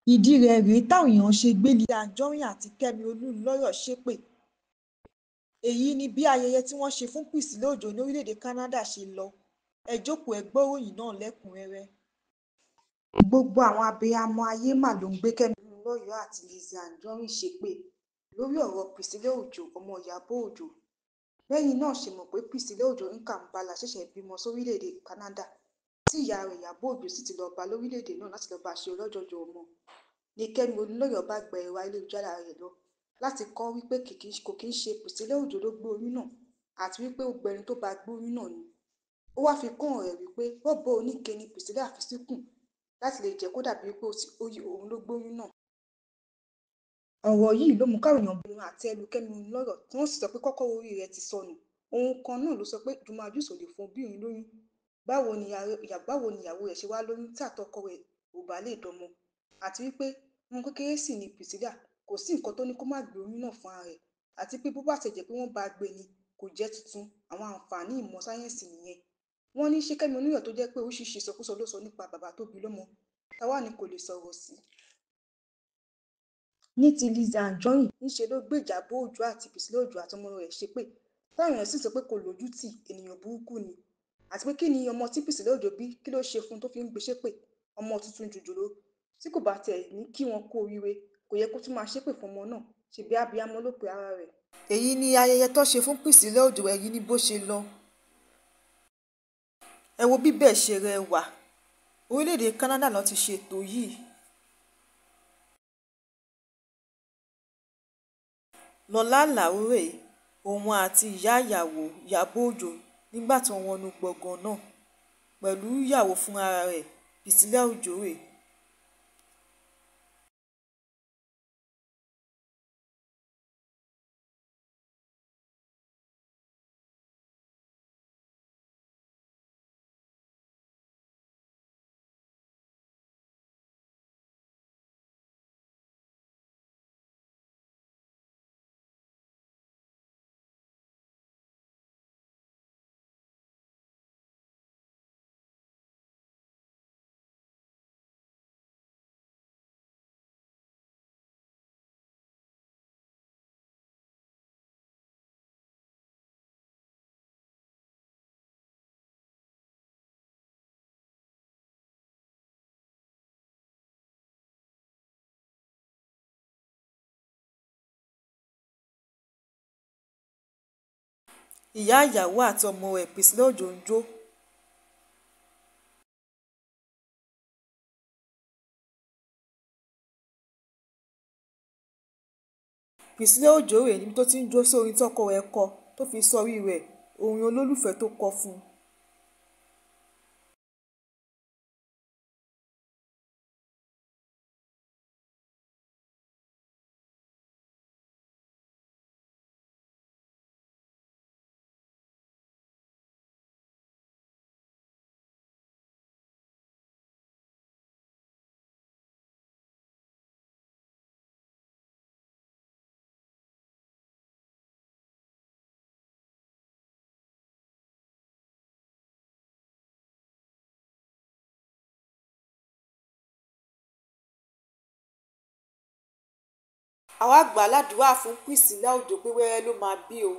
Ìdí rẹ̀ rèé táwọn èèyàn ṣe gbé Lizzy Anjorin àti Kẹ́mi Olúnlọ́yọ̀ ṣépè. Èyí ni bí ayẹyẹ tí wọ́n ṣe fún Priscilla Ọjọ́ ní orílẹ̀-èdè Canada ṣe lọ. Ẹ jókòó ẹ gbọ́ròyìn náà lẹ́kùn-ún-rẹ́rẹ́. Gbogbo àwọn abiyamọ ayé mà ló ń gbé Kẹ́mi Olúnlọ́yọ̀ àti Lizzy Anjorin ṣépè lórí ọ̀rọ̀ Priscilla Ọjọ́ ọmọ Ìyábọ̀ Òjó. Bẹ́yìn náà ṣe mọ̀ pé Priscilla Ọjọ́ Nkambala ṣẹ̀ṣẹ̀ bímọ sórílẹ̀-èdè Canada tí ìyá rẹ̀ Ìyábọ̀ Òjó sì ti lọ́ọ́ bá lórílẹ̀-èdè náà láti lọ́ọ́ bá ṣe ọlọ́jọ̀jọ̀ ọmọ ní Kẹ́mi Olúnlọ́yọ̀ bá gba ẹ̀rọ ayélujára rẹ̀ lọ láti kọ́ wípé kò kí ń ṣe Priscilla Ọjọ́ ló gbé oyún náà àti wípé ó gbẹni tó bá gbé oyún náà ni. Ó wáá fi kún ọ̀rọ̀ rẹ̀ wípé bọ́bọ́ oníke ni Priscilla fi síkùn láti lè jẹ́ kó dàbí wípé òun ló gbé oyún náà. Ọ̀rọ̀ yìí ló mú káwọn èèyàn bu àtẹ́ lu Kẹ́mi Olúnlọ́yọ̀ tí wọ́n sì sọ pé kọ́kọ́rọ́ orí rẹ̀ ti sọnù. Òun kan náà ló sọ pé Juma Jux ò lè fún obìnrin lóyún. Báwo ni ìyàwó rẹ̀ ṣe wá lóyún tí àtọkọ rẹ̀ ò bá lè dánmọ? Àti wípé ọmọ kékeré sì ni Priscilla, kò sí nǹkan tó ní kó má gbé oyún náà fún ara rẹ̀, àti pé bó bá tiẹ̀ jẹ́ pé wọ́n bá a gbé ni kò jẹ́ tuntun. Àwọn àǹfààní ìmọ̀ sáyẹ́ǹsì nìyẹn. Wọ́n ní ṣé Kẹ́mi Olúnlọ́yọ̀ tó jẹ́ pé oríṣiríṣi ìsọkúsọ ló sọ nípa bàbá tó bí lọ́mọ, táwa ni kò lè sọ̀rọ̀ sí. Ní ti Lizzy Anjorin, níṣe ló gbé Ìyábọ̀ Òjó àti Priscilla Ọjọ́ àtọmọ rẹ̀ ṣépè, táwọn èèyàn sì sọ pé kò lójútì, ènìyàn burúkú ni. Àti pé kí ni ọmọ tí Priscilla Ọjọ́ bí, kí ló ṣe fún un tó fi ń gbé ṣépè? Ọmọ tuntun jòjòló tí kò bá tiẹ̀ ní kí wọ́n kú oríire, kò yẹ kó tún máa ṣépè fún ọmọ náà, ṣebí abiyamọ ló pe ara rẹ̀. Èyí ni ayẹyẹ tó ṣe fún Priscilla Ọjọ́, èyí ni bó ṣe lọ. Ẹ wo bí bẹ́ẹ̀ ṣe rẹwà. Orílẹ̀-èdè Canada ló ti ṣètò yìí. Lọlá Àlàó rèé, òun àti ìyá ìyàwó Ìyábọ̀ Òjó nígbà tí wọ́n wọnú gbọ̀ngàn náà pẹ̀lú ìyàwó fúnra rẹ̀ Priscilla Ọjọ́ rèé. Ìyá ìyàwó àti ọmọ rẹ̀ Priscilla Ọjọ́ ń jó. Priscilla Ọjọ́ rèé níbi tó ti ń jó sí orin tí ọkọ rẹ̀ kọ tó fi sọrí rẹ̀, orin olólùfẹ́ tó kọ fún un. Àwa gbà á ládùúrà fún Priscilla Ọjọ́ pé wẹ́rẹ́ ló máa bí o.